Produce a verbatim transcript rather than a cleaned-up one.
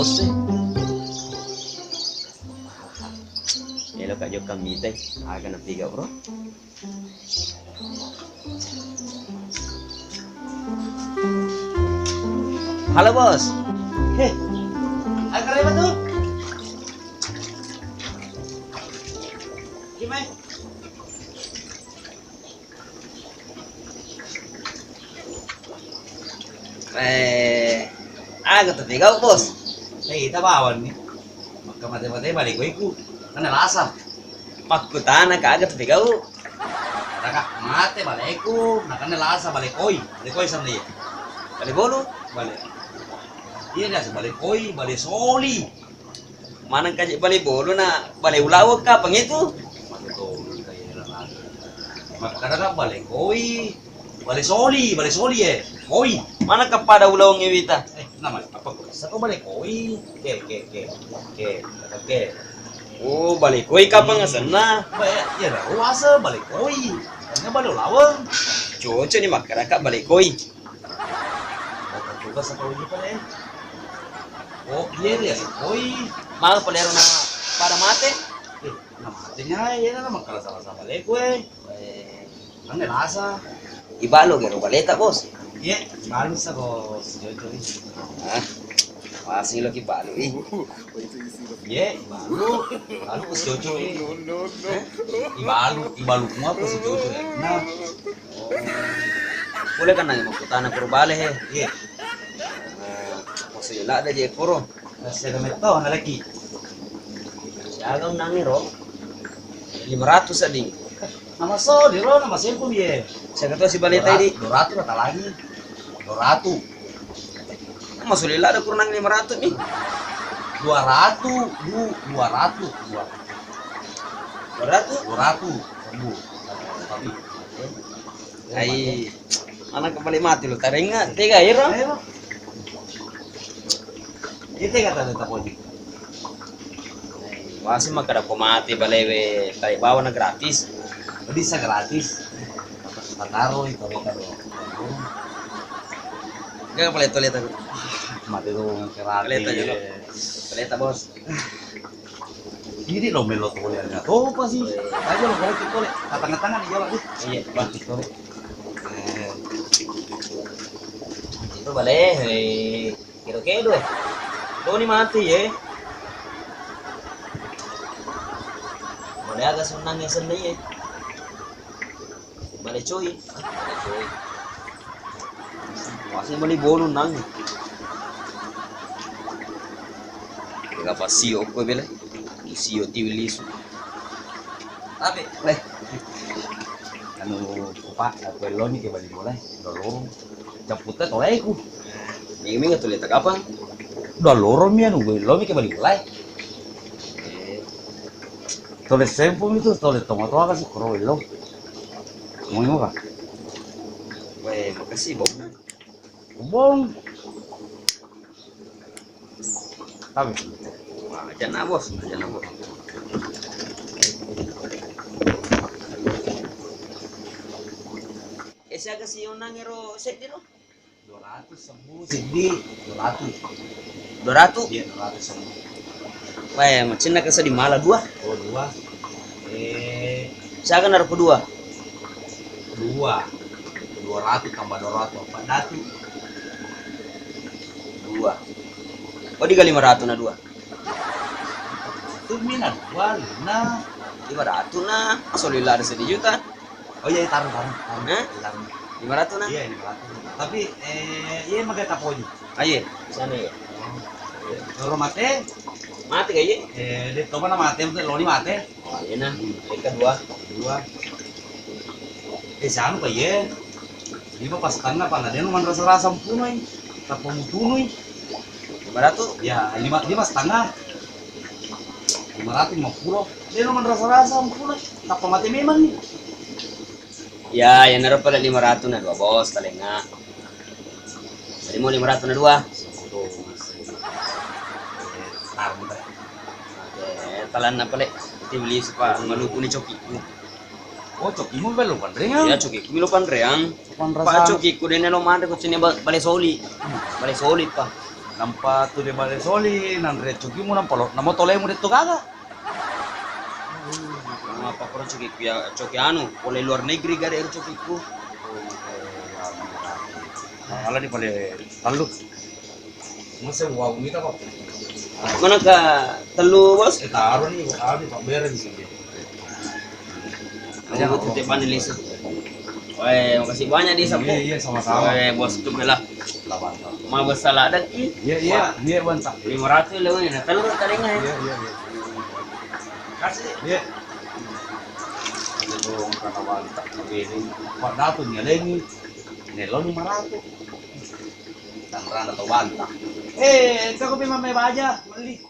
Bos e. Elo ka jokka mitai, aga napigau, Bro. Halo, Bos. Heh, aga rema tu? Gimana? Eh, aga tu pegau, Bos? Eh, ita bawang ni. Makka mate-mate bale koiku. Kan lasa. Makkutana ka aga tu pegau? Kaka mate baleku, nakanna lasa bale koi. Bale koi sanna iya. Bale bolu? Bale. Iya, biasa bale koi, bale soli. Maneng kaje bale bolu na bale ulaweng kapang itu? Makkadaka bale koi, bale soli, bale soli, eh. Koi. Maneng ka pada ulaweng e wita? Eh, nama apa kok? Sako bale koi. Oke, oke, oke. Oke, oke. Oh, bale koi kapang asenna? Ba, iya, iya, dah. Oh, asa bale koi. Hanya bale ulaweng. Cocok ni makkadaka bale koi. Bakal tugas apa uji pada, eh? Oh, iya, iya, koi. Mau pale ro na pada mate? Eh, na mate nya, iya, na makkala salah-salah bale kue. Eh, kan lasa. Ibalu gero baleta, Bos. Iya, balu sa, Bos. Jojo ini. Ah, masih lo ki balu, ih. Iya, ibalu. Balu, Bos, jojo ini. Ibalu, ibalu mua, Bos, jojo ya. Nah. Boleh kan nanya makkutana kuro bale he? Iya. Nah, maksudnya ada je kuro. Sega metto na lagi. Jaga undang ro. Lima ratus ading. Nama so di ro, nama sempu ye. Sega to si bale tadi. Dua ratus kata lagi. Dua ratus. Maksudnya ada kurang lima ratus nih. Dua ratus, Bu, dua ratus, dua ratus. Dua ratus? Dua ratus, Bu. Tapi. Ai, anak kembali mati lo, tarenga, tega iro? Ayo. Iya, tega tadi tapoji. Masih makkada ko mati balewe, tadi bawa na gratis. Bisa gratis. Pataro itu, karo. Gak boleh toilet aku. Mati tuh gratis. Toilet aja lo. Toilet, Bos. Jadi lo melo tole aga topa sih. Aja lo boleh tole. Tengah-tengah di jalan deh. Iya, Bang. Tole. Eh. Itu bale, eh, kedo-kedo, eh. Lo ni mati, eh. Bale aga senang ya senang, eh. Bale coy. Bale coy. Masih bale bolu nang. Gak apa sio ko bela. Sio tiwi lisu. Tapi leh. Anu, Pak, aku eloni ke bale bola, lorong. Caputa toleku. Minggu-minggu tu letak apa? Udah lorong mi anu, gue eloni ke bale bola. Tole sempung itu, tole tomatoa kasi koro elo. Mau apa? Weh, makasih, Bong. Bong. Tapi. Wah, aja na, Bos, aja na, Bos. Eh, siaga si onang ero seddi ro? Dua ratus sembuh, seddi, dua ratus. Dua ratus? Iya, dua ratus sembuh. Wah, ya, macinna ka seddi mala dua. Oh, dua. Eh, siaga naruku dua? Dua. Dua ratus tambah dua ratus, empat ratus. Dua. Oh, diga lima ratus na dua. Itu mina dua, lima. Lima ratus na. Masa lila ada seddi juta? Oh iya, taruh, taruh, taruh. Hah? Taruh. Lima ratus na? Iya, lima ratus. Tapi, eh, iya, magai tapoji. Aye, di sana ya. Loro mate? Mate ka iye? Eh, de' to mana mate, maksudnya loni mate. Oh, iya na. Eka dua. Dua. Eh, sianu ka iye? Lima pas setengah, pala de' no manrasa-rasa mpunoi. Tappa mutunui. Lima ratus? Ya, lima, lima setengah. Lima ratus lima puluh. De' no manrasa-rasa mpunoi. Tappa mate memang ni. Ya, ya naro pale lima ratus na dua, Bos, talenga. Jadi mau lima ratus na dua. Eh, talanna pale. Itu beli supa maluku ni coki. Oh, cokimu belum panreang? Ya, cokiku belum panreang. Pak, cokiku dene lo manre ko sini ba-, bale soli. Bale soli, Pak. Nampa tu de bale soli, nanre cokimu nampa lo, namo tolemu de to gaga. Apa pernah cokiku ya, coki anu, pole luar negeri gare cokiku. Ala di pale tellu. Masa uang kita kok. Mana ka tellu, Bos? Eh, taruh nih, habis, Pak, beres di sini. Aja, oh, titip bani lisu. Weh, makasih banyak di sapu. Iya, iya, sama-sama. Weh, Bos, tu bela. Lawan. Ma besala daki. Iya, iya, iya, Bang, tak. Lima ratus lewat ini, nah, telur tadi nggak ya? Iya, iya, iya. Kasih. Iya. Itu karena Bang tak begini. Pak Datu nyelengi. Nelo lima ratus. Tanrana to banta. Eh, engka kopi mame baja, beli.